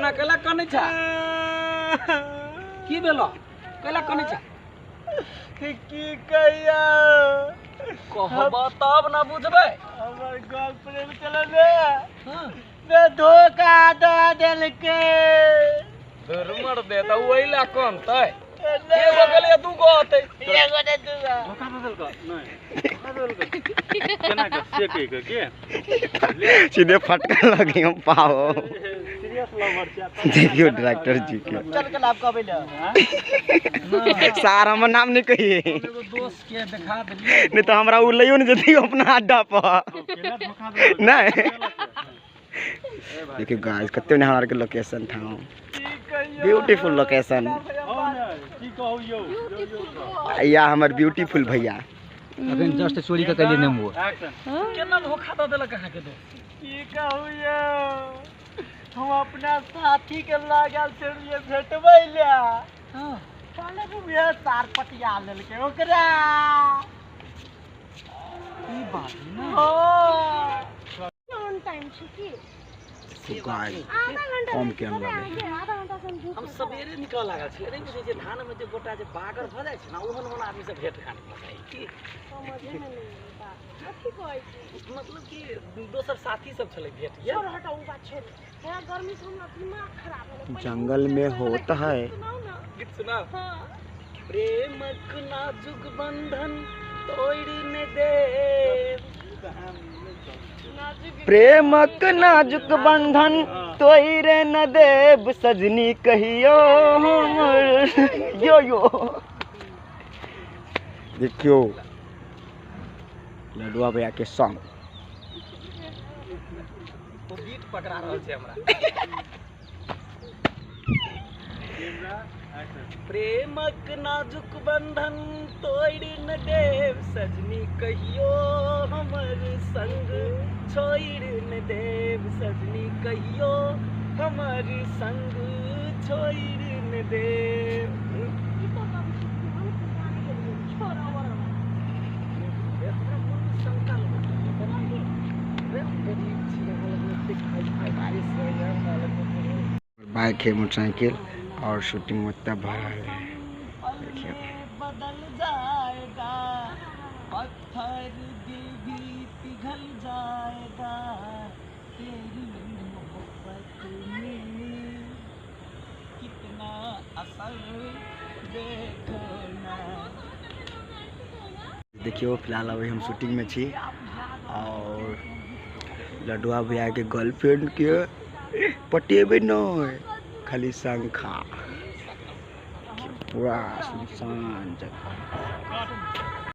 एना कैला कनै छ? की भेलो? कैला कनै छ? की कहिया कहब तब न बुझबै। हमर गर्लफ्रेंड चले ने। हाँ। ने धोखा दऽ देलकै। धुरमर दे तऽ ओहि ला कनतै? एगो गेलै, दूगो अतै। एगो ने, दूगो। धोखा दऽ देलकै? नहि धोखा दऽ देलकै केना के से कहि के के सीधे फटका लगी हम पाओ। सीरियस लवर छै। देखियो डायरेक्टर जी के। चल के लाभ कहबै ले। सार, हमर नाम नहीं कहिए। एगो दोस्त के देखा देलियै। नहीं तो हमरा उ लइयो नहीं जती अपना अड्डा पर। केना धोखा देलकै? नहीं, देखियो गाइस, कते ने हमरा के लोकेशन था, ब्यूटीफुल लोकेशन। हौ ने, की कहू यौ यौ यौ। या हमर ब्यूटीफुल भैया। अखन जस्ट चोरी कऽ कलियै नेबो। एक्शन। केना धोखा दऽ देलक अहाँके दोस्त? की कहू यौ, हम अपना साथी के लऽ गेल छलियै भेटबै ले। हाँ। कहलक उहे सार पटिया लेलकै ओकरा। ई बात ने। हाँ। ऑन टाइम छै की? गाइस, आधा घंटा कम लेट केहन भेलै लगै? अहाँके, आधा घंटा से हम झूठ हम नहि सवेरे निकल लागल छलियै। नहि बुझै छियै, धानमे जे गोटा जे बागर भऽ जाइ छै ने, ओहन ओहन आदमी से भेट घाट भऽ जाइ की। समझे मे नहि एलै बात, कथी कहै छी? मतलब कि दोसर साथी सब छलै, भेट गेल। छोड़ो, हटाओ ओ बात, छोड़ो। हे, गर्मी से हमरा दिमाग खराब हो गेलै। जंगल में होता है। सुनाउ ने। गीत सुनाउ? हाँ। प्रेमक नाजुक बंधन तोड़ि ने देब। नाजुक। प्रेमक नाजुक बंधन तोड़ि न देब सजनी कहियो हमर यो यो। देखियो लडुआ भैया के सॉन्ग। ओ गीत पकड़ा रहल छै हमरा। Camera action. प्रेमक नाजुक बंधन तोड़ि न देब सजनी कहियो हमर संग छोड़ि न देब सजनी कहियो हमर संग छोड़ि न देब। ई तो कम छी, हम पुराने गेलियै, छोड़ो और। हमरा मोनमे शंका लगल रे, हम गरीब छी, अहाँ लगमे एतेक हाई फाई बारिश होइए, हमरा लगमे बाइक है, मोटरसाइकिल और शूटिंग ओतऽ भऽ रहल है, देखियौ। बदल जाएगा, पत्थर दिल भी पिघल जाएगा, तेरी मोहब्बत में कितना असर देखो ना। देखियौ, फिलहाल अभी हम शूटिंग में छी और लडुआ भैया के गर्लफ्रेंड के पटेबे नहीं, खाली शंखा। पूरा सुनसान जगह।